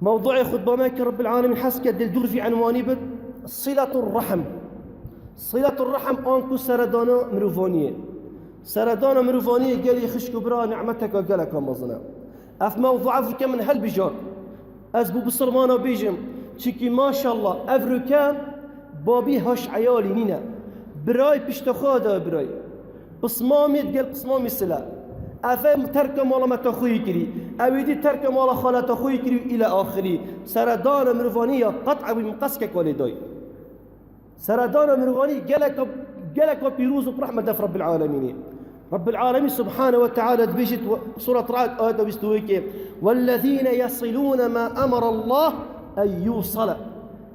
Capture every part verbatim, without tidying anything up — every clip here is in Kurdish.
Mewduê xutba me ki Rabbil Alemîn hez ke dil dûr vî enwanî bit, Silatur Rahm. Silatur Rahm an ku seredana mirovaniyê. Seredana mirovaniyê gelî xişk û bira nimeteka geleka mezin e. Ev mewdua vike min helbijart. Ez bû bisilmana bêjim. Çinkî maşallah ev rûke babî haş eyalî nîne. Birayê pişta xwe da birayê. Pismamê digel pismamê sile. Ev e terka mala meta xwe yî kirî. Ew êdî terka mala xaleta xwe yî kirî û île axirî. Seredana mirovanî ya qet ebû min qeskek lê dayî. Seredana mirovanî geleka, geleka pîroz û bi rehmet def Rabbil Alemînî. Rabbil Alemîn Subhane ve Teala dibêjit we-, Suret Ra'd ayeta bîst û yekê, "Wellezîne yesilûne ma emere Allah en yusale."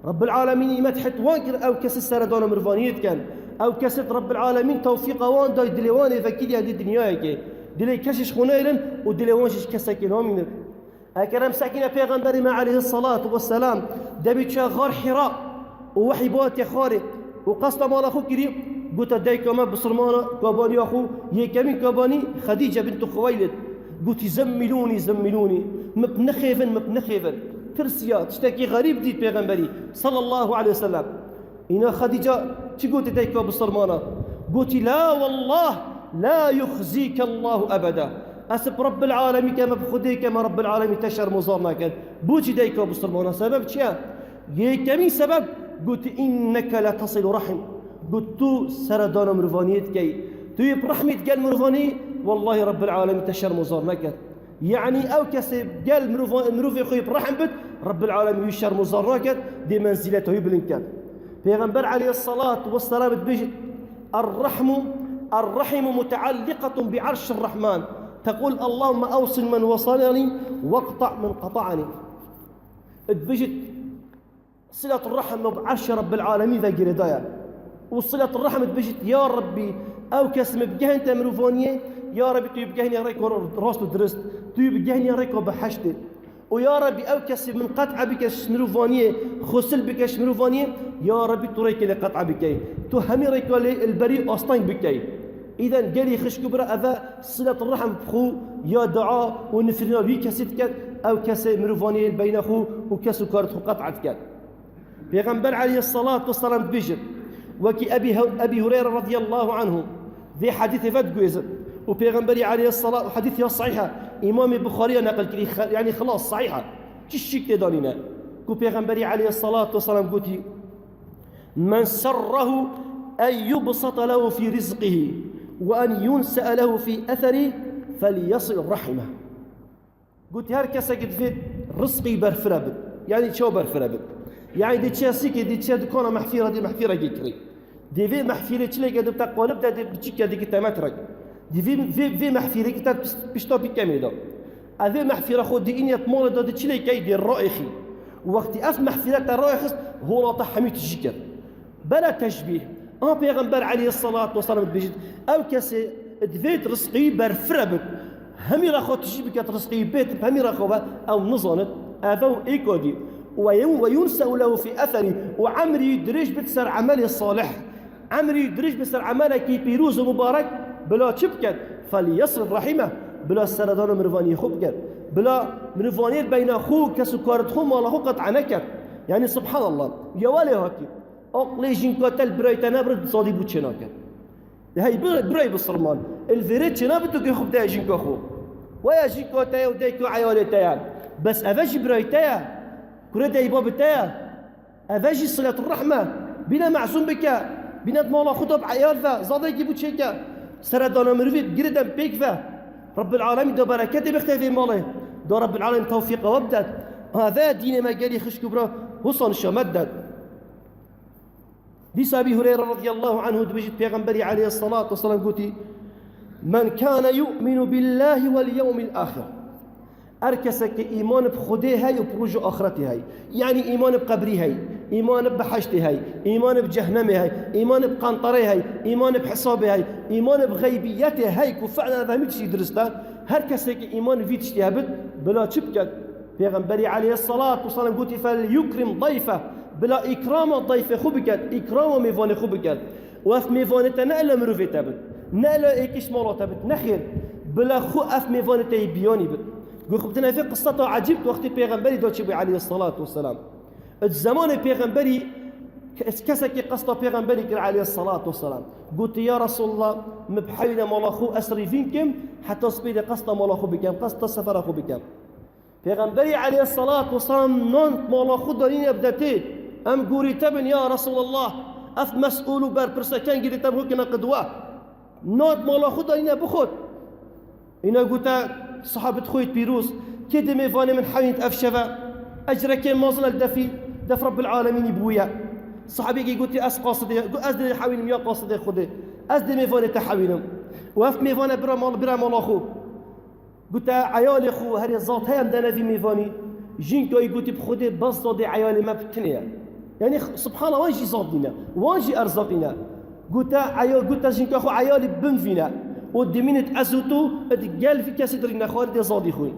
Rabbil Alemîn îmet het wan kir ew kesî seredana mirvaniyê dikin. Ew kesî Rabbil Alemîn tewfîqa wan day dilê wan ê vekî diyan di dinyayekê. Dilê kesî ji xwe neyrin û dilê wan jî ji kesekê namînin. Ekerem sekîne Pêxemberê me aleyhissalatu vesselam demî çûye xar Hîra û wehî batiye xarê û qesta mala xwe kirî, gote dayika me bisilmana, kabaniya xwe, yekemîn kabanî Xedîce bintu Xuweylid. Gotî, "Zemmilûnî, zemmilûnî, min bi nixêvin, min bi nixêvin." Tirsiya, tiştekî xerîb dît Pêxemberî sallallahu aleyhi ve sellem. Îna Xedîca çi gotî dayika bisilmana? Gotî, "La wallah, la yuxzîke Allahu ebeda." Ez bi Rabbil Alemî ke me, bi Xwedê ke me, Rabbil Alemî te şermozar nakin. Boçî dayika bisilmana? Sebeb çi ye? Yekemîn sebeb, gotî, "Înneke letesilu rahim." Got, "Tu seredana mirvaniyê dikey. Tu yê bi rehmî digel mirvanî, wellahî Rabbil Alemî te şermozar neket." Yanî ew kesê gel mirova-, mirovê xwe bi rehm bit, Rabbil Alemîn wî şerm û zar naket, dê menzîleta wî bilind ket. Pêxember aleyhissalatu vesselam dibêjit, "Errahmu, errahimu mutealliqatun bi arşir Rahman. Tequl, Allahümme evsil men vesalani, veqta' men qata'ani." Dibêjit, Silatur Rahm me bi erşê Rabbil Alemîn ve girêdaye. Û Silatur Rahm dibêjit, "Ya Rabbî, ew kes min bigehînte mirovaniyê, ya Rabbî tu yî bigehînî rêka rast û dirist, tu yî bigehînî rêka behiştê. Û ya Rabbî ew kesî min qet'a bike ji mirovaniyê, xwe sil bike ji mirovaniyê, ya Rabbî tu rêkê lê qet'a bikey. Tu hemî rêka lê li berî asteng bikey." Îden gelî xişk û bira eve Silatur Rahm bi xwe ya dua û nifrîna wî kesî diket, ew kesê mirovaniyê li beyna xwe û kes û karê xwe qet'a diket. Pêxember aleyhissalatu vesselam dibêjin, wekî Ebî He-, Ebî Hureyre radiyallahu anhu vê hedîsê ve diguêzin. Û Pêxemberî aleyhissalat, hedîs ya sahîh e, Îmamê Buxarî ya neqil kirî, xe-, yanî xilas sahîh e. Çi şik tê danîne. Ku Pêxemberî aleyhissalatu vesselam gotî, "Men serrehu en yubsata lehu fî rizqihi ve en yunse'e lehu fî eserî felyesil rahimeh." Gotî, her kesekî divê rizqî berfire bit. Yanî çawa berfire bit? Yanî dê çiya sîkê, dê çiya dikana mehfîra, dê mehfîrekê kirî. Dê vê mehfîrê çilekê dibte qalib de, dê biçîke dikite metrek. Dê vê, vê, vê mehfîrekî te pişt-, pişta pîkemê de. Ev vê mehfîra xwe dê îniyet malê de, dê çilekê dê raêxî. Wextî ev mehfîre te raêxist, holata hemî tijî kir. Bela teşbîh. A Pêxember aleyhissalatu vesselam dibêjit, ew kesê divêt rizqî berfire bit. Hemî re xwe tijî biket rizqî bêt, hemî re xwe ve ew nizanit. Ev ew êka dî. Ve yun-, ve yunse'u lehu fî eserî. Û emrî dirêj bit ser emelê salih. Emrî dirêj bit ser emelekî pîroz û mubarek. Bila çi biket? Felyesil rahime. Bila seredana mirvaniyê xwe biket. Bila mirvaniyê beyna xwe, kes û karit xwe, mala xwe qet'a neket. Yanî subhanallah. Ya welê hatî. Aqlê jinka te li birayê te nebir, zadî bû çênake. Hey, bir-, birayê bisilman. Li vêrê çênabe tu gê xwe bideyê jinka xwe. Weya jinka te ye û dayika eyalê te ye. Bes eve jî birayê te ye. Kurê dayî babê te ye. Eve jî sileturrehme. Bîne mezûn bike. Bîne di mala xwe de bi eyal ve. Zadekî bû çêke. Seredana mirovî girê dem pêk ve. Rabbil Alemîn da bereketê bixte vê malê. Da Rabbil Alemîn tewfîqa we bidet. Eve dînê me gelî xişk û bira. Husan şamet det. Dîsa Ebî Hureyre radiyallahu anhu dibêjit, Pêxemberî aleyhissalatu vesselam gotî, "Men kâne yu'minu billâhi vel yewmil âhir." Her kesek ke îman bi Xwedê hey û bi roja axretê hey, yanî îman bi qebrî hey, îman bi beheştê hey, îman bi cehnemê hey, îman bi qenterê hey, îman bi hesabê hey, îman bi xeybiyetê hey ku fi'len ev hemî tiştî dirist e, her kesek ke îman vî tiştî hebit, bila çi biket? Pêxemberî aleyhissalatu vesselam gotî, "Fel yukrim dayfe." Bila îkrama dayfê xwe biket, îkrama mêvanê xwe biket. Û ev mêvanê te ne ela mirovê te bit, ne ela êkê ji mala te bit, nexêr. Bila xwe ev mêvanê te yê biyanî bit. Got, xwe bidin, ev qiseta ecîb wextê pêxemberî de çi bû aleyhissalatu vesselam. Di zemanê pêxemberî kes-, kesekî qesta pêxemberî kir aleyhissalatu vesselam. Gotî, ya Resulallah, min bihewîne mala xwe, ez rîvîn kim, heta spêdê qesta mala xwe bikem, qesta sefera xwe bikem. Pêxemberî aleyhissalatu vesselam nan mala xwe danîne bi detê. Em gorî te bin ya Resulallah, ev mesûl û berpirse kengî dê te bihokine qidwe. Nan mala xwe danîne bixwit. Îna gote sahabit xwe yê pîroz, kê dê mêvanê min hewînt ev şeve, ecrekê mezin el defî, def Rabbil Alemînî bi wî ye. Sahabîkî gotî, ez qasidê, got, ez dê hewînim ya qasidê Xwedê. Ez dê mêvanê te hewînim. Û ev mêvane bira mal, bira mala xwe. Gote, eyalê xwe herê zad heye em dene vî mêvanî. Jînkayî gotî, bi Xwedê bes zadê eyalê me bi tinê ye. Yanî, subhanallah, wan jî zad nîne. Wan jî erzaqî ne. Gote, eya-, gote, jînka xwe eyalî bimvîne. Û dimînit ez û tu, di gel vî kesî dirîne xwarê dê zadî xwîn.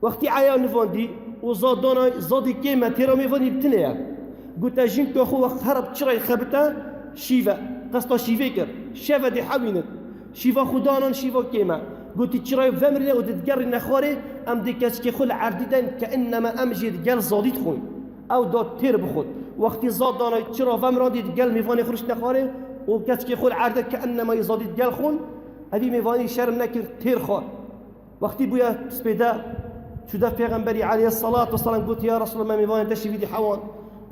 Wextî eya nivandî û zad dana, zadî kêm e, têra mêvanî bi tinê ye. Gote, jînka xwe wext here bi çirayê xebite, şîve. Qesta şîvê kir. Şeve dê hewînit. Şîva xwe danan, şîva kêm e. Gotî, çirayê vemirîne û digerîne xwarê, em dê keçikê xwe li erdî den, ke inneme em jê di gel zadî dixwin. Ew da têr bixwin. Wextî zad dana, çira vemirandî di gel mêvanê xwe riştine xwarê û keçikê xwe li erde, ke inneme yê zadî di gel xwin, evî mêvanî şerm nekir, têr xwar. Wextî bûye spêde, çû def Pêxemberî aleyhissalatu vesselam, gotî, ya Resulallah, me mêvanê te şîvî dî hewan.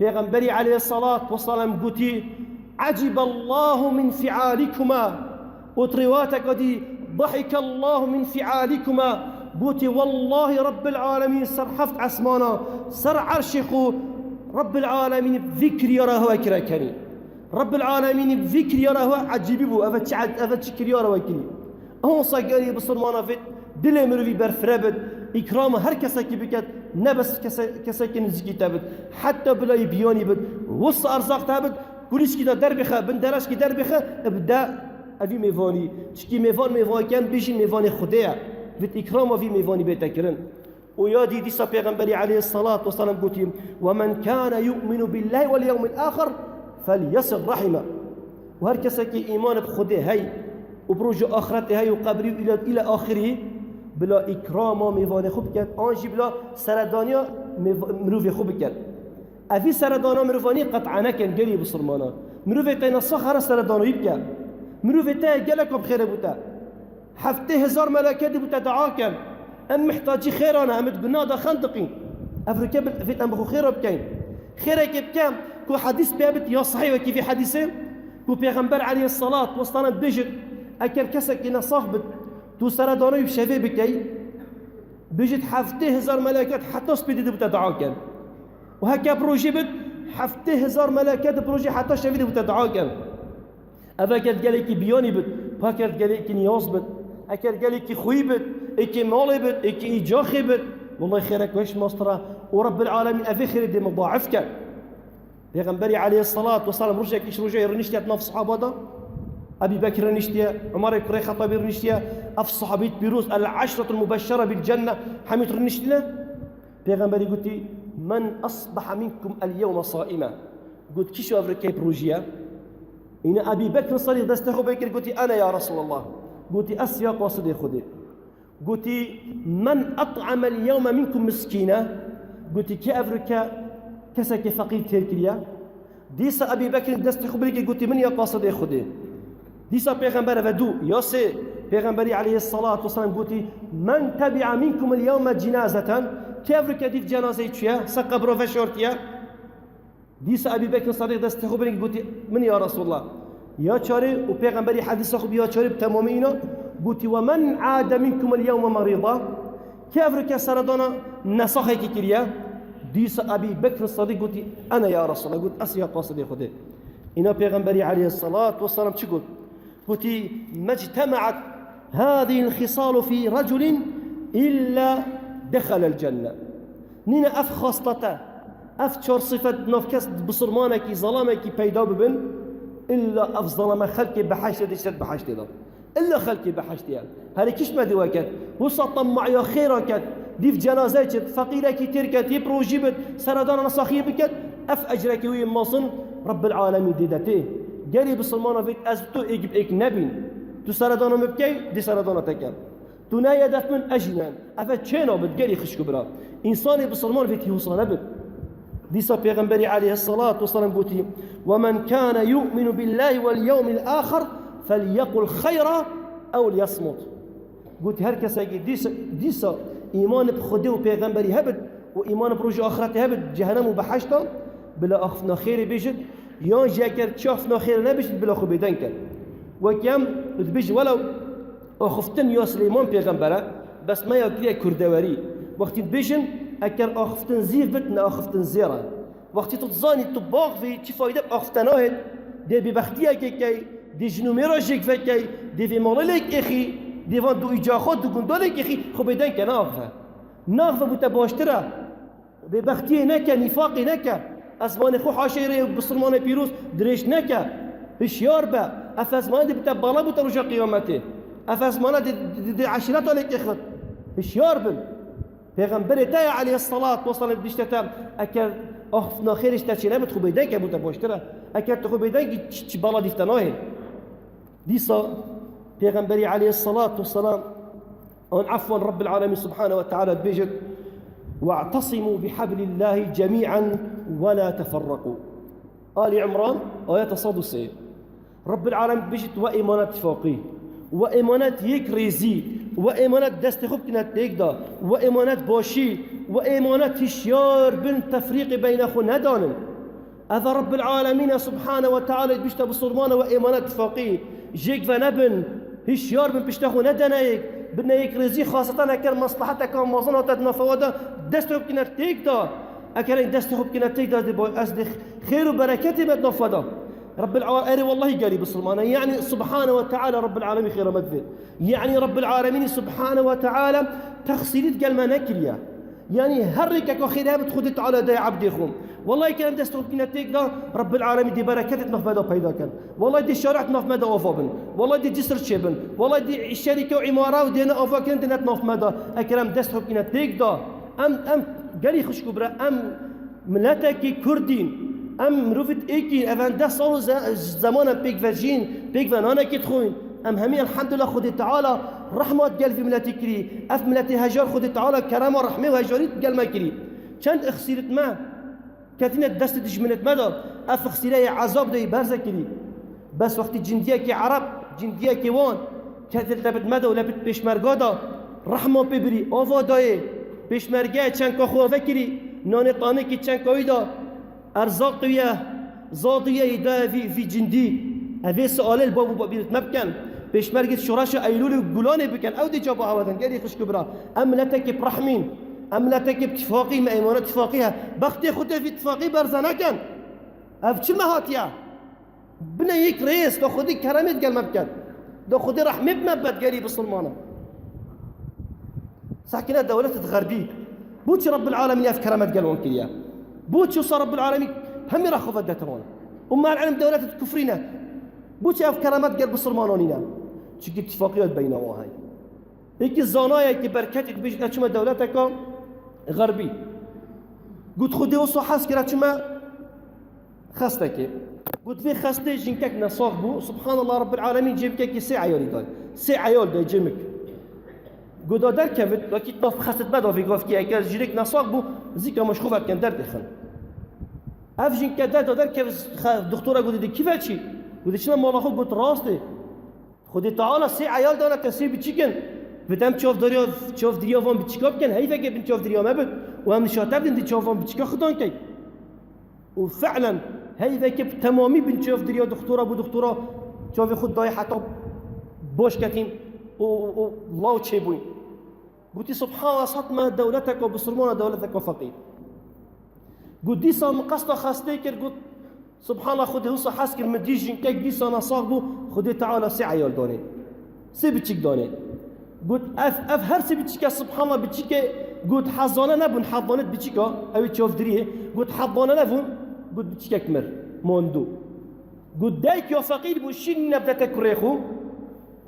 Pêxemberî aleyhissalatu vesselam gotî, eciballahu min fialikuma. Û di rîwayeteke dî, dahikallahu min fialikuma. Gotî, wellahî Rabbil Alemîn ser heft esmana, ser erşê xwe Rabbil Alemîn vî kiryara hewe kire kenî. Rabbil Alemînî bi vî kiryara we ecîbî bû. Eve çi, eve çi kiryara we kirî? Ew wisa gelî bisilmana vêt dilê mirovî berfire bit, îkrama her kesekî biket, ne bes kese-, kesekî nizîkî te bit. Heta bilayî biyanî bit, wisa erzaq te bit, kulîşkî de derbixe, bin dereşkî derbixe, bi de evî mêvanî. Çikî mêvan mêvanken bijî mêvanê Xwedê ye. Vêt îkrama vî mêvanî bête kirin. Û ya dî dîsa Pêxemberî aleyhissalatu vesselam gotî, "Ve men kâne yu'minu billahi vel yevmil ahir fel yesil rahime." Û her kesekî îman bi Xwedê hey û bi rojê axretê hey û qebrî û île, île axirî, bila îkrama mêvanê xwe biket, an jî bila seredaniya mêv-, mirovê xwe biket. Evî seredana mirovanî qet'a nekin, gelî bisilmana. Mirovê te nesax here seredanayî bike. Mirovê te gelek bi xêre bûte. Heftê hezar meleket dê bo te dua ken. Em mihtacî xêra ne, em di guna de xendiqîn. Ev rike bi, vêt em bi xwe xêra bikeyn. Xêrekê bike ku hedîs pê bit ya sahîh wekî vî hedîsê, ku Pêxember aleyhissalat vesselam bêjit, eger kesekî nesax bit, tu seredanayî bi şevê bikey, bêjit heftê hezar meleket heta spêdê dê bo te dua ken. Û heke bi rojê bit, heftê hezar meleket bi rojê heta şevê dê bo te dua ken. Ev eger gelekî biyanî bit, eger gelekî niyaz bit, eger gelekî xwî bit, êkê malê bit, êkê îcaxê bit, wellahî xêrek weş mastira û Rabbil Alemîn evê xêrê dê mudaif ken. Pêxemberî aleyhissalat vesselam rojekî ji rojê rûniştiye di nav sahaba de. Ebî Bekir rûniştiye, Umerê kurê Xetabî rûniştiye, ev sahabî pîroz, el eşretul mubeşşere bil cenne, hemî rûniştine. Pêxemberî gotî, "Men asbaha minkum el yewme saime." Got, "Kî şo ev rikê bi rojî ye?" Îne Ebî Bekr Sedîq destê xwe bê kir, gotî, "Ene ya Resulallah." Gotî, "Ez ya qasidê Xwedê." Gotî, "Men et'ame el yewme minkum miskîne." Gotî, "Kê ev rike kesekê feqîr têr kiriye?" Dîsa Ebî Bekir destê xwe bê kir, gotî, "Min ya qasidê Xwedê." Dîsa Pêxember eve dû, ya sê, Pêxemberî aleyhissalatu vesselam gotî, "Men tebi'a minkum el yewme cinazeten." Kê ev rike dîv cenazeyê çûye, se qebra veşartiye? Dîsa Ebî Bekir Sedîq destê xwe bê kir, gotî, "Min ya Resulallah." Ya çarê û Pêxemberî hedîsa xwe bi ya çarê bi temamî îna gotî, "Ve men ade minkum el yewme merîda." Kê ev rike seredana nesaxekî kiriye? Dîsa Ebî Bekir Sedîq gotî, "Ene ya Resulallah." Got, "Ez ya qasidê Xwedê." Îna Pêxemberî aleyhissalatu vesselam çi got? Gotî, "Mectemaat hadihil xîsalu fî reculin illa dehalel cenne." Nîne ev xaslete, ev çar sifet di nav kes bisilmanekî, zelamekî peyda bibin, illa ev zelame xelkê behiştê dê ser behiştê de. Illa xelkê behiştê ye. Herî kişt me dê weket. Wisa temaya xêra ket. Dîv cenazeyê çit, feqîrekî têr ket, yê bi rojî bit, seredana nesaxiyê biket, ev ecrekê wî yê mezin Rabbil Alemîn dê de tê. Gerî bisilmana vêt ez tu êk bi êk nebîn. Tu seredana min bikey, dê seredana te kem. Tu ne hedef min, ez jî ne. Ev çê nabit gelî xişk û bira. Însanê bisilman vê tî wisa nebit. Dîsa Pêxemberî aleyhisselatu vesselam gotî, "Ve men kâne yu'minu billahi vel yevmil ahir, fel yekul xeyra ew liyesmut." Gotî, her kesekî dîsa, dîsa îmanê bi Xwedê û Pêxemberî hebit û îmanê bi rojê axirete hebit, cehenem û behişta, bila axiftina xêrê bêjit, yan jî eger çi axiftina xêrê nebêjit, bila xwe bêdeng ket. Wekî em dibêjin, welew axiftin ya Silêman Pêxember e, bes me ya kiriye kurdewerî. Wextî dibêjin, eger axiftin zîv bit, ne axiftin zêr e. Wextî tu dizanî tu baxvî, çi fayde bi axifte nahêt, dê bêbextiyekê key, dê jin û mêra jêk vekey, dê vê malê lêk êxî, dê van du îca xwe, du gunda lêk êxî, xwe bêdeng ke, neaxife. Neaxife bû te baştir e. Bêbextiyê neke, nîfaqê neke. Ezmanê xwe haşê rê bisilmanê pîroz dirêj neke. Hişyar be. Ev ezmanê dê bi te bala bû te roja qiyametê. Ev ezmana dê, dê, dê eşîreta lêk êxit. Hişyar bin. Pêxemberê te ye aleyhisselat vesselam dişte te, eker axiftina xêrê ji te çênebit, xwe bêdeng ke bû te baştir e. Eker tu xwe bêdeng kî, çi, çi bala dîf te nahê. Dîsa Pêxemberî aleyhisselat vesselam, an efwan Rabbil Alemîn Subhane ve Teala dibêjit, "Ve'tesimu bihablillahi cemî'en ve la teferreqû." Ali Imran, ayeta sed û sê. Rabbil Alemîn dibêjit, "We êmanet tifaqî, we êmanet yek rêzî, we êmanet destê xwe bikine têk de, we êmanet başî, we êmanet hişyar bin tefrîqê beyne xwe nedanin." Eva Rabbil Alemîn e Subhane ve Teala dibêjte bisilmana we êmanet tifaqî, jêk ve nebin, hişyar bin pişta xwe nedene yek, bine yek rêzî xaseten eker meslaheteka mezin hate di nava we de, destê xwe bikine têk de, eker destê xwe bikine têk de, ez dê xêr û bereketê me di nava we de. Rabbil Al-, erê wellahî gelî bisilmane. Yani Subhane ve Teala Rabbil Alemîn xêra me divê. Yani Rabbil Alemîn Subhane ve Teala texsîrî di gel me nekiriye. Yani her rêkeka xêrê hebit Xwedê Teala daye ebdê xwe. Wellahî kerem dest xwe bikine têk de Rabbil Alemîn dê bereketê di nav me de peyda kin. Wellahî dê şarî di nav me de ava bin. Wellahî dê cisr çêbin. Wellahî dê şerîke û îmara û dêne ava kirin dê ne di nav me de. Ekerem dest xwe bikine têk de. Em, em gelî xişk û bira, em Miletekî Kurd în, em mirovît êk în, ev en deh sal û ze-, zeman em pêk ve jîn, pêk ve nanekî dixwin. Em hemî elhamdulillah Xwedê Teala rehma digel vî miletî kirî. Ev miletê hejar Xwedê Teala kerema rehmê û hejarî digel me kirî. Çend ixsîrit me ketine destê dijminêt me de, ev ixsîre yê ezab de yê berze kirî. Bes wextî cindiyekî Ereb, cindiyekî wan, ketê lepit me de û lepit pêşmerga de, rehma pê birî, ava dayê, pêşmergeyê çenka xwe vekirî, nanê tanekî çenka wî de, erzaq wî ye, zad wî ye, yê daye vî, vî cindî. Evê sualê li bav û babînêt me bikin. Pêşmergê şoreşa Eylûlê û Gulanê bikin. Ew dê caba hewe din. Gelî xişk û bira. Em miletekî bi rehmîn. Em miletekî bi tifaqî, me êmana tifaqî he. Bextê xwe tê vî tifaqî berze nekin. Ev çi me hatiye? Bine yek rêz, da Xwedê keremê digel me biket. Da Xwedê rehmê bi me bibet gelî bisilmana. Sekine dewletet xerbî. Bo çi Rabbil Alemîn ev keremet gel wan kiriye? Bo çi wisa Rabbil Alemîn hemî re xwe vedete wan? Û me elem dewletet kufrî ne. Bo çi ev keremet gel bisilmanan nîne? Çunkî tifaqiya beyna wan heye. Yekî zanayekî berketî dibêjin, ez çûme dewleteka xerbî. Got, Xwedê wisa hez kir, ez çûme xestekê. Got, vê xestê jinkek nesax bû. Subhanallah, Rabbil Alemîn cêmikekî sê eyalî day. Sê eyal day cêmik. Got, da derkevit, wekî nav xestet me da vê gavkî, eger jinek nesax bû, zîka me ji xwe vedikin, derdê xin. Ev jinke der da derkevit, xe-, doktora got, di kî ve çî? Got, çine mala xwe, got, rastê. Xwedê Teala sê eyal dane te, sê biçîk in. Vê dem çavdariya, çavdiriya van biçîka bikin, heyveke bin çavdiriya me bit. Û em nişate bidin di çav van biçîka xidan key. Û fe'len heyveke bi temamî bin çavdiriya doktora bû, doktora çavê xwe dayê heta baş ketîn û, û, û law çêbûyn. Gotî, Subhanallah, ez hatime dewleteka bisilmana, dewleteka feqîr. Got, dîsa min qesta xestê kir, got, Subhanallah, Xwedê wisa hez kir, min dî jinkek dîsa nesax bû, Xwedê Teala sê eyal danê. Sê biçik danê. Got, ev, ev her sê biçike, Subhanallah, biçike, got, hezane nebûn, hezane biçika, ew ê çavdiriyê, got, hezane nebûn, got, biçikek mir, mandu. Got, dayk ya feqîr bû, şîn nebdete kurê xwe,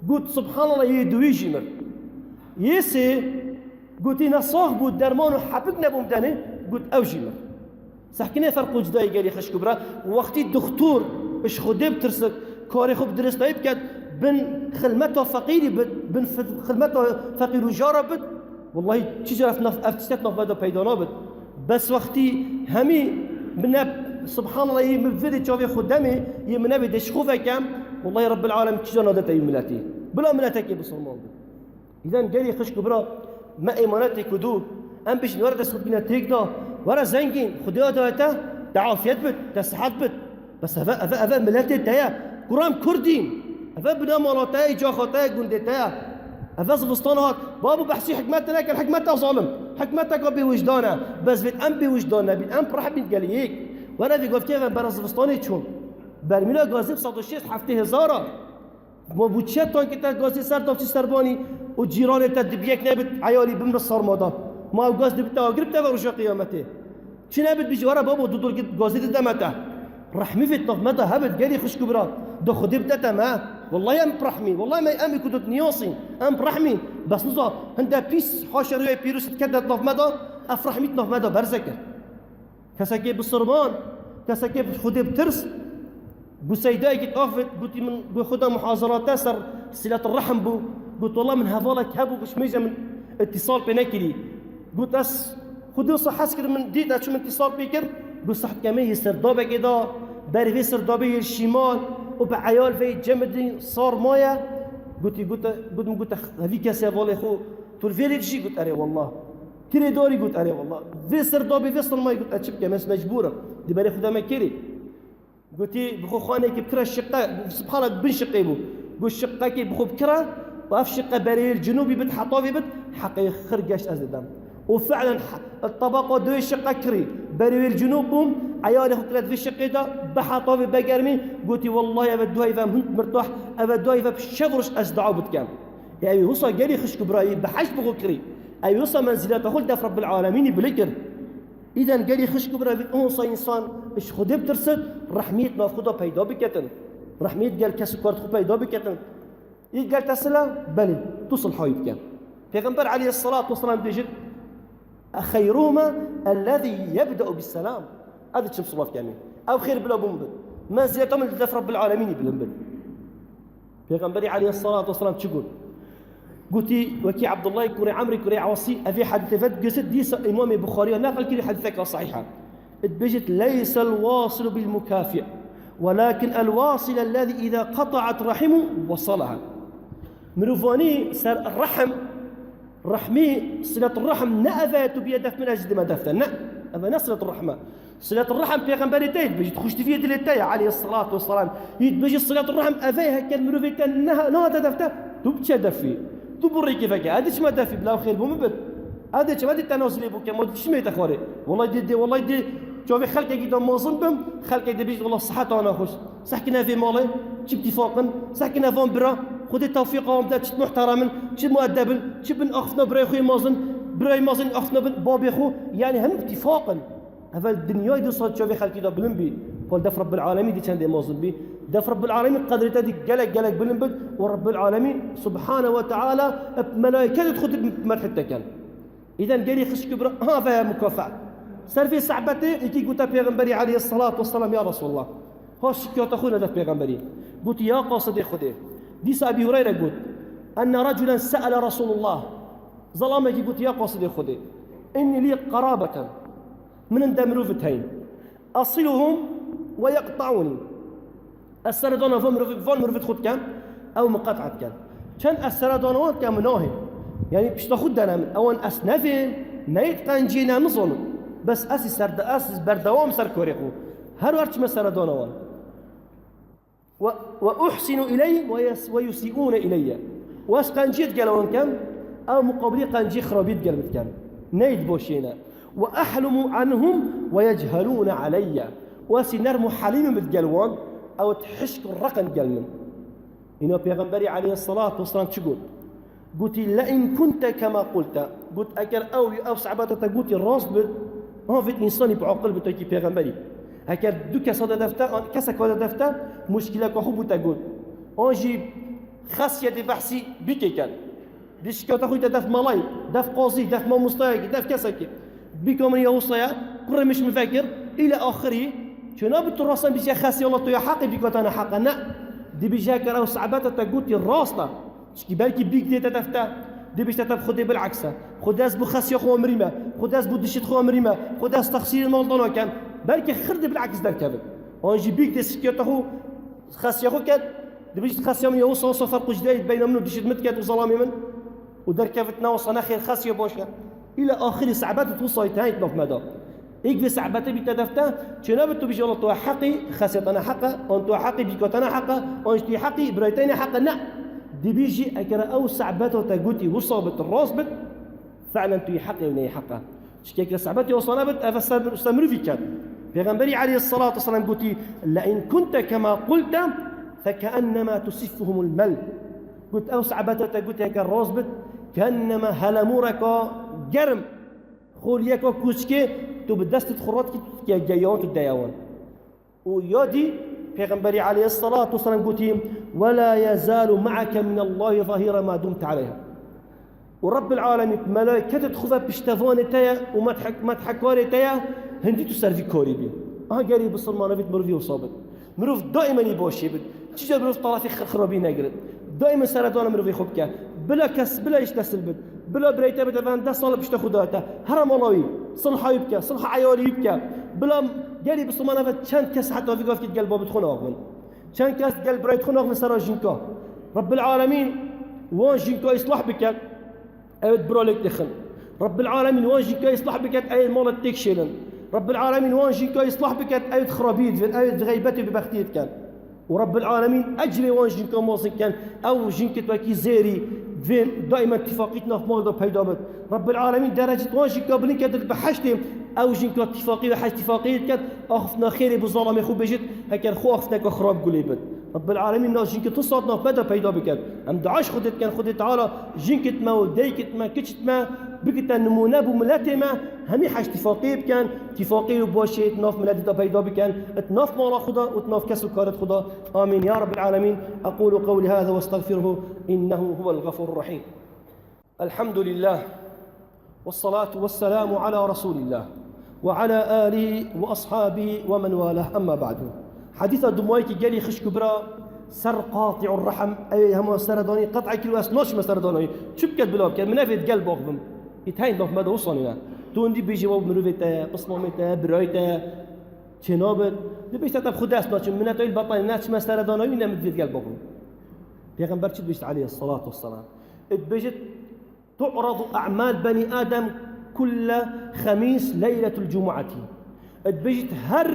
Got, Subhanallah, yê duwî jî mir. Yê sê, gotî, nesax bû, derman û hepik nebûm denê, got, ew jî mir. Sehkinê ferq û cudayê gelî xişk û bira. Wextî doktor ji Xwedê bitirsik, karê xwe bi diristayî biket, bin xilmeta feqîrî bit, bin fi-, xilmeta feqîr û jara bit, wellahî çi car ev naf-, ev tiştet navbeda peyda nabit. Bes wextî hemî min ne, subhanallah, yê min vê çavê xwe demê, yê min nebê dê ji xwe vekem, wellahî Rabbil Alem çi car nadete wî miletî. Bila miletekê bisilman bit. Îden gelî xişk û bira, me êmanetê ku dû, em bişin were dest xwe bîne têk da, were zengîn, Xwedê da te, te afiyet bit, te sihet bit. Bes eve, eve, eve miletê te ye. Kuram Kurd in. Eve bina mala te ye, caxa te ye, gundê te ye. Eve zivistan hat. Babo behsî hikmet te nekin, hikmeta zalim. Hikmeteka bêwijdan e. Bes vêt em bêwijdan nebîn, em rehmîn gelî yek. Were vê govkê ve bera zivistanê çûn. Bermîla gazê bi sed û şêst heftê hezar a. Ma bû çiye tankê te gazê ser da çi serbanî û cîranê te dibiyek nebit, eyalî bimre sarmadan. Ma ew gaz dibit te agir bi te ve roja qiyametê. Çi nebit bijî, were babo, du dor git gazê dide me te. Rehmî vêt nav me de hebit, gelî xişk û bira. De Xwedê bide te me. Wellahî em rehmî, wellahî me em ê ku dot niyasîn. Em rehmî. Bes niza, hinde pîs haşa rûyê pîrûs dikete nav me de, ev rehmî nav me de berze kir. Kesekê bisilman, kesekê bi Xwedê bitirs, Buseydayekî axivît, gotî min, got, Xweda muhazerate ser silet rehm bû. Got, wela min hevalek hebû, got, ji mêje min îtîsal pê nekirî. Got, ez Xwedê wisa hez kir, min dît, ez çûm îtîsal pê kir. Got, sehtkemê yê serdabekê da, berê vê serdabê yê şîman û bi eyal vê cemidî sar maye. Gotî, got, got min, got, hevî kesê hevalê xwe, tu li vê rê dijî? Got, erê wela. Kirêdarî got, erê wela. Vê serdabê, vê silmayê got, ez çi bikim, ez mecbûr im. Di berê xwe de me kirê. Gotî, bi xwe xanekî bikire şiqe, subhana bin şiqê bû. Got, şiqekê bi xwe bikire û ev şiqe berê yê li cinûbî bit, hetavê bit, heqê xir geşt ez didem. Û fi'len he-, tebaqa duyê şiqe kirî. Berê yê li cinûb bûm, eyalê xwe kire di vê şiqê de, bi hetavê begermî, gotî, wellahî eve duhayî ve hund mirtah, eve duhayî ve bi şev roj ez dua bidikem. Ê ew ê wisa gelî xişk û birayî bi hej bi xwe kirî. Ew ê wisa menzîleta xwe li def Rabbil Alemînî bilî kir. Îden gelî xişk û bira vît, wisa însan ji Xwedê bitirsit, rehmiyet nav xwe de peyda biketin. Rehmiyet gel kes û kar xwe peyda biketin. Î gel te sila, belê, tu silhayî bike. Pêxember aleyhisselatu vesselam dibêjit, "Xeyruhuma ellezî yebde'u bis-selam." Ez diçim silav kemî. Ew xêr bila bûn bin. Menzîleta min li def Rabbil Alemînî bilind bin. Pêxemberî aleyhisselatu vesselam çi got? Gotî, wekî Abdullahê kurê Emrê kurê Asî, evê hedîtê ve digirsit, dîsa Îmamê Buxariya neqil kirî, hedîteka sehîh e. Dibêjit, "Leysel wasilu bil mukafi, welakin el wasil ellezî îza qata'at rahimu wasalaha." Mirovanî ser rehm, rehmî, silet rehm ne eve tu biye def min ez jî dime def te. Ne, eve ne silet rehm e. Silet rehm pêxemberê te yê dibêjî, xweştiviyê dilê te ye, aleyhisselatu vesselam. Yê dibêjî silet rehm eve ye, heker mirovê te ne, nehate def te, tu biçe defî. Tu bi rêkê veke, ez diçime defî, bila xêr bo min bit. Ez diçim, ez dê tenazulê bo kem, ez diçimê te xwarê. Welay dê, dê, welay dê, çavê xelkekî de mazin bim, xelkek dibêjî, wela sihet ana xweş. Sehkine vê malê, çi bi tîfaq in, sehkine van bira, Xwedê tewfîqa wan bide, çi muhteram in, çi muedeb in, çi bin axiftina birayê xwe yê mazin, birayê mazin axiftina bin babê xwe, yanî hemû bi tîfaq in. Evel dinyayê dîsa çavê xelkî de bilind bî. Xwe li def Rabbil Alemî dî çendê mezin bî. Def Rabbil Alemî qedrê te dî gelek, gelek bilind bit û Rabbil Alemî Subhane ve Teala bi melaîketê xwe dî medhê te ken. Îden gelî xişk û bira, ha ve ye mukafa. Ser vê sehbetê yekî gote Pêxemberî aleyhisselatu vesselam, ya Resulallah. Ha şikayeta xwe ne def Pêxemberî. Gotî, ya qasidê Xwedê. Dîsa Ebî Hureyre got, enne reculen se'ele Resulullah. Zelamekî gotî, ya qasidê Xwedê. Inni lî qerabeten. Min hinde mirovit heyn. Asiluhum ve yeqta'uni. Ez seredana van mirovî, van mirovî xwe dikem, ew min qet'a diken. Çend ez seredana wan dikem, min nahê. Yanî pişta xwe dene min. Ewan ez nevêm, neyê diqenciyê ne nizanim. Bes ez ê serde-, ez ê berdewam ser korê xwe. Her wer çime seredana wan. Ve, ve uhsinu ileyhim ve yes-, ve yusi'une ileyye. Û ez qenciyê digel wan kem, ew muqabilî qenciyê xirabî digel min dikem. Neyê diboşêne. Ve ehlumu anhum ve yechelûne aleyye. Û ez ê nerm û helîm im digel wan, ew ê hişk û reqin digel min. Îna Pêxemberî aleyhisselatu vesselam çi got? Gotî, "Le in kunte kema qulte." Got, eger ew, ew sehbeta te gotî rast bit, ha vêt însanî bi aqil bit, wekî Pêxemberî. Eger du kesa de defte, an kesek de defte, muşkileka xwe bû te got. An jî xesiyetê behsî bîkê ken. Di şikayeta xwe te def malayî, def qazî, def mamostayekî, def kesekî. Bîka min ya wisa ye, kurê min ji min vekir, île axirî, çêna bi tu rasan bîje xesî Allah tu ya heqî bîka te ne heqe, ne. Dibêje eger ew sebeta te gotî rast e, çikî belkî bîk dê te defte, dibêje te bi Xwedê bilekse. Xwedê ez bo xesiya xwe mirîme, Xwedê ez bo dişit xwe mirîme, Xwedê ez texsîrê mal dana kem. Belkî xir dê bileks derkevin. An jî bîk dê sikiya te xwe xesiya xwe ket, dibêjit xesiya min ya wisa wisa ferq û cudayî beyna min û dişit min diket û zelamê min. Û derkevit ne wisa ne xêr xesiya baş e. Îla axirî sebet û wisa teyt naf me da. Êk vê sebetê bî te defte, çênabit tu bijî, Allah, tu heqî, xesiyetana heqe, an tu heqî, bîkatana heqe, an jî tu heqî, birayteyne heqe, ne. Dibî jî eger ew sebeta te gotî wisa bit, rast bit, fe'len tu heqî ew neyê heqe. Çikek sebet ya wisa nebit, ev ser, ser mirî ket. Pêxemberî aleyhissalatu vesselam gotî, "Le'in kunte kema qulte, fekennema tusifuhumul mel." Got, ew sebeta te gotî eger rast bit, kennema helemûreka germ, xoliyeka kûçikê tu bi destê xwe rat kî, tu dikiya geyan tu deyawan. Û ya dî Pêxemberî aleyhissalatu vesselam gotî, "Ve la yezalu ma'ake minallahi zahira ma dumte aleyha." Û Rabbil Alemîn, melayketê xwe ve piştevanê te ye û medhek-, medhekarê te ye, hindî tu ser vî karî bî. Aha gerî bisilmana vît mirovî wisa bit. Mirov daîmen î başî bit. Çica mirov tarafî xi-, xirabî negirit. Daîmen seredana mirovê xwe bike. Bila kes, bila îş desil bit. Bila birayê te bit, ev deh sal pişta xwe dayete. Here mala wî. Silha wî bike, silha eyalî wî bike. Bila gerî bisilmana ve çend kes heta vî gavkî gel babit xwe naxwin. Çend kes gel birayê xwe naxwin sera jinka. Rabbil Alemîn wan jinka îslah biket. Ew ê bira lêk dixin. Rabbil Alemîn wan jî ke îslah biket, ew ê mala têk şêlin. Rabbil Alemîn wan jî ke îslah biket, ew ê xirabî divin, ew ê xeybetê bibextiyê dikin. Û Rabbil Alemîn ecrê wan jinka mezin ken, ew jinkê wekî zêrî divên daîmen tifaqî di nav mal de peyda bit. Rabbil Alemîn derecet wan jinka bilind ket di behiştê, ew jinka tifaqî ve heşt tifaqî diket, axiftina xêrê bi zalamê xwe bêjit, heker xwe axiftineka xirab gulê bit. Rabbil Alemîn na jinkê tu sat nav me de peyda biket. Em dua ji Xwedê dikin, Xwedê Teala jinkit me û deykit me, kiçit me, bikite nimûne bo miletê me, hemî heş tifaqê bikin, tifaqê û başê di nav miletê de peyda bikin, di nav mala xwe de û di nav kes û karet xwe de. Amîn ya Rabbil Alemîn. Aqulu qewlî hâzâ ve estexfiruhu, innehu huvel gafûrur rahîm. Elhamdülillah. Ve salatu ve selamu ala Resulillah. Ve ala alihi ve ashabihi ve men valah. Amma ba'du. Hadîsa dumayekî gelî xişk û bira ser qati'ur rahim. Ew hema seredanî qet'a kir û ez naçime seredanayî. Çi biket bila biket. Min nevêt gel baxbim. Ît heyn baf me de wisa nîne. Tu hindî bêjî wa mirovê te ye, pismamê te ye, birayê te ye. Çênabit. Dibêjte te bi xwe dest naçim. Min ne tewîl betal, ne çime seredanayî, ne min divêt gel baxbim. Pêxember çi dibêjit aleyhissalatu vesselam? Dibêjit, تعرض أعمال بني آدم كل خميس ليلة الجمعة. Dibêjit her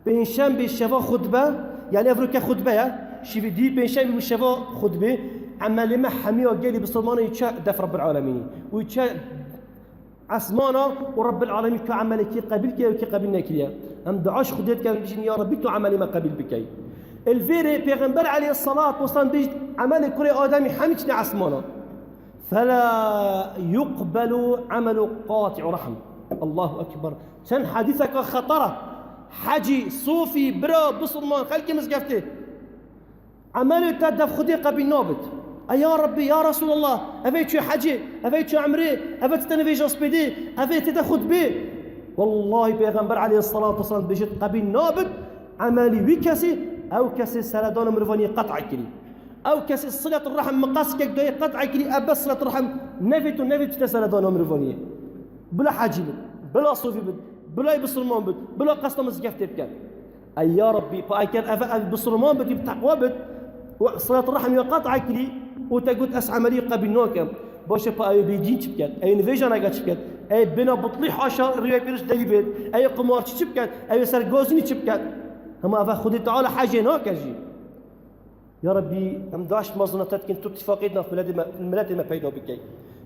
pêncşembê şeva xutbe, yani ev roke xutbe ye, şivî dî pêncşembê û şeva xutbe, emelê me hemiya gelî bisilmanê çe def Rabbil Alemînî. Û çe esmana û Rabbil Alemîn kî emelê kî qebîl kiriye û kî qebîl nekiriye. Em dua ji Xwedê dikin, bijin, ya Rabbî tu emelê me qebîl bikey. Li vêrê Pêxember aleyhissalatu vesselam dibêjit, emelê kurê Ademî hemî çine esmana. فلا يقبل عمل قاطع رحم. Allahu Ekber. Çend hedîseka xetera. Hecî, sofî, bira, bisilman, xelkê mizgeftê. Emelê te def Xwedê qebîl nabit. Ey ya Rabbî, ya Resulallah, ev ê çû hecê, ev ê çû emrê, ev ê tite nivêja spêdê, ev ê tite xutbê. Wallahî Pêxember aleyhissalatu vesselam dibêjit qebîl nabit, emelî wî kesî, ew kesê seredana mirivaniyê qet'a kirî. Ew kesê silet rehim miqasikek dayê qet'a kirî, ebed silet rehim nevêt û nevêt çite seredana mirivaniyê. Bila hecî bit, bila sofî bit, bila bisilman bit, bila qesta mizgeftê bike. Ey ya Rabbî, pa eker ev, ev bisilman bit, bi teqwa bit, û silet rehim ya qet'a kirî, û te got, ez emelî qebîl nakim. Baş e, pa ew bêdîn çi biket? Ew nivêjaneke çi biket? Ew bina bitlî haşa rîyê pêrûz devî bêt. Ew qumarçî çi biket? Ew sergozînî çi biket? Hema ev Xwedê Teala hecê nake jî. Ya Rabbî, em daş mazina te dikin, tu tifaqê di nav miletê me, miletê me peyda bikey.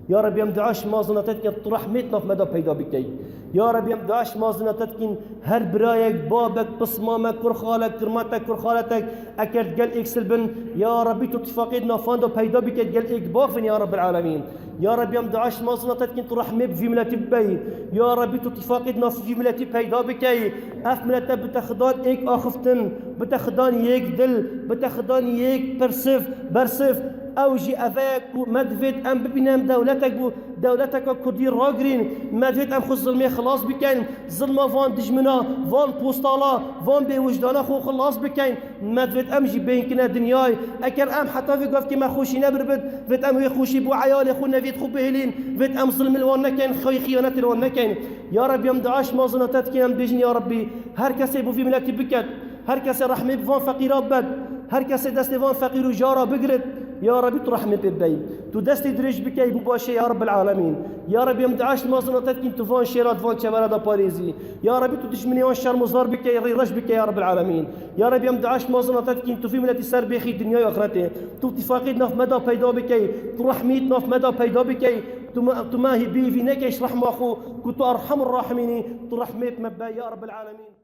Ya Rabbî, em daş mazina te dikin, tu rehmêt nav me de peyda bikey. Ya Rabbî, em daş mazina te dikin, her birayek, babek, pismamek, kurxalek, kirmatek, kurxaletek, eker gel êksil bin, ya Rabbî, tu tifaqê di nafan de peyda bikey, gel êk bavin, ya Rabbil Alemîn. Ya Rabbî, em daş mazina te dikin, tu rehmê bi vî miletî bibey. Ya Rabbî, tu tifaqê di nav vî miletî peyda bikey. Ev milete bite xidan êk axiftin, bite xidan yêk dil, bite xidan yêk pirsif, bersif. Ew jî ev e ku me divêt em bibînin em dewletek bû, dewleteka Kurdî ragirîn. Me divêt em xwe zilmê xilas bikin. Zilma van dijmina, van postala, van bêwijdana xwe xilas bikin. Me divêt em jî bênkine dinyayê. Eger em heta vê gavkê me xweşî nebiribit, vêt em wê xweşî bo eyalê xwe, neviyêt xwe bihêlîn, vêt em zilm li wan nekin, xi-, xiyanetê li wan nekin. Ya Rebî, em dua ji mezina te dikin, em dibêjin, ya Rebî, her kesê bo vî miletî biket, her kesê rehmê bi van feqîra bibet, her kesê destê van feqîr û jara bigirit. Ya Rebî, tu rehmê pê bibey. Tu destê dirêj bikey bo başê, ya Rebbil Alemîn. Ya Rebî, em dua ji mezina te dikin, tu van şêra di van çevera de parêzî. Ya Rebî, tu dijminê wan şermozar bikey, rêreş bikey, ya Rebbil Alemîn. Ya Rebî, em dua ji mezina te dikin, tu vî miletî ser bêxî dinyayê û axretê. Tu îtîfaqî di nav me de peyda bikey, tu rehmî di nav me de peyda bikey, tu me, tu me hî bêvî nekey ji rehma xwe, ku tu Erhemur Rahimîn î, tu rehmê bi me bibey, ya Rebbil Alemîn.